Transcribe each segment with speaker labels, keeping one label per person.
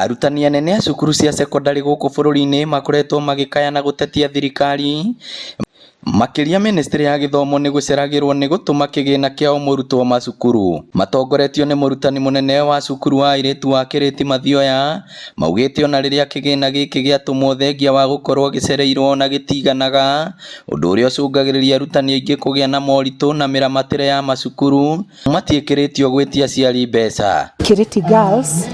Speaker 1: Arutani anene a cukuru cia cekondarĩ gũkũ bũrũri-inĩ makoretwo magĩkaya na gũtetia thirikari makĩria ministry ya gĩthomo nĩ gũceragĩrwo nĩ gũtũma kĩgĩna kĩa o mũrutwo macukuru. Matongoretio nĩ mũrutani mũnene wa cukuru wa airĩtu wa Kĩrĩti Mathioya maugĩte ona rĩrĩa kĩgĩna gĩkĩ gĩatũmwo thengia wa gũkorwo gĩcereirwo na gĩtiganaga ũndũ ũrĩa ũcũngagĩrĩria arutani aingĩ kũgĩa na moritũ na mĩramatĩre ya macukuru matiĩkĩrĩtio gwĩtia aciari mbeca.
Speaker 2: Kiriti Girls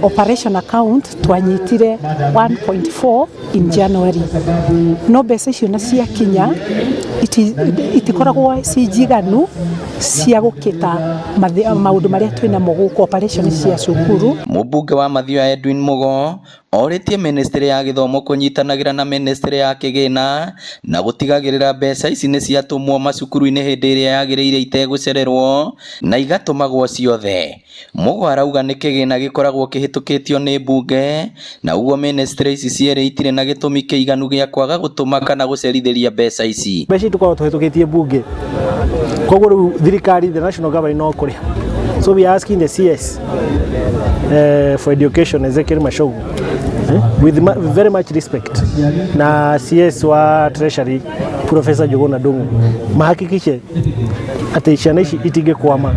Speaker 2: operation account twanyitire 1.4 in January, no mbeca icio na ciakinya itikoragwo ci njiganu cia gũkĩta maũndũ marĩa twĩnamo gũkũ operation cia cukuru.
Speaker 1: Mũmbunge wa Mathioya Edwin Mugo orĩtie ministry ya gĩthomo kũnyitanagĩra na ministry ya kĩgĩna na gũtigagĩrĩra mbeca ici nĩ ciatũmwo macukuru-inĩ hĩndĩ ĩrĩa yagĩrĩire itegũcererwo na igatũmagwo ciothe. Mugo arauga nĩ kĩgĩna gĩkoragwo kĩhĩtũkĩtio nĩ mbunge na ũguo ministry ici cierĩ itirĩ na gĩtũmi kĩiganu gĩa kwaga gũtũma kana gũcerithĩria mbeca ici.
Speaker 3: Mbeca ici tũkoragwo tũhĩtũkĩtie mbunge, koguo rĩu thirikari, the national government, no kũrĩha. So we are asking the CS for education, Ezekiel Machogu, with very much respect, na CS wa treasury, Professor Njuguna Ndung'u, mahakikishe atĩ ciana ici itingĩkwama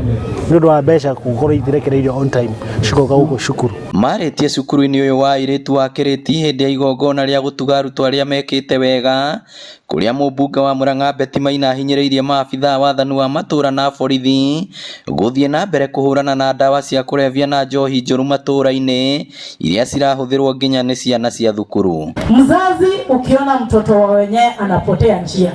Speaker 3: nĩ ũndũ wa mbeca gũkorwo itirekereirio on time cigoka gũkũ cukuru.
Speaker 1: Marĩtie cukuru-inĩ ũyũ wa airĩtu wa Kĩrĩti hĩndĩ ya igongona rĩa gũtuga arutwo arĩa mekĩte wega kũrĩa mũmbunge wa Murang'a Betty Maina ahinyĩrĩirie maabithaa wathani wa matũra na borithi gũthiĩ na mbere kũhũrana na ndawa cia kũrebia na njohi njũru matũra-inĩ iria cirahũthĩrwo nginya nĩ ciana cia thukuru.
Speaker 4: Mzazi, ukiona mtoto wa wenyewe anapotea njia,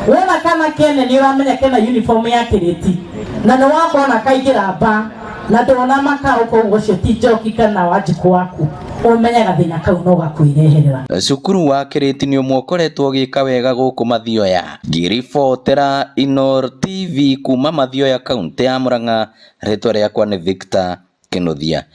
Speaker 4: wona kana kene nĩ ũramenya kena uniform ya Kiriti na nĩ wakona kaingĩra ba na ndona makao koguo ũcio ti Njoki kana Wanjikũ waku, ũmenye gathĩna kau no gakwĩreherera.
Speaker 1: Cukuru wa Kĩrĩti nĩ ũmwe ũkoretwo ũgĩka wega gũkũ Mathioya. Ngĩribotera Inooro TV kuma Mathioya, kaũntĩ ya Murang'a, rĩtwa rĩakwa nĩ Victor Kĩnuthia.